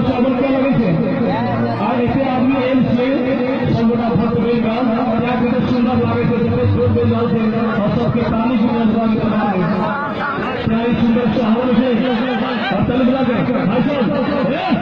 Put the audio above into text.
चावल क्या लगे छै आ एते आदमी आयल छियै, सबगोटा भक्त मिल कऽ क्या कते सुंदर लागे छै, जते छोट मिल रहल छै और सबके ताली भी मिल रहल छै। क्या ही सुंदर सोहावन छै। और ताली बजा के भाई साहब।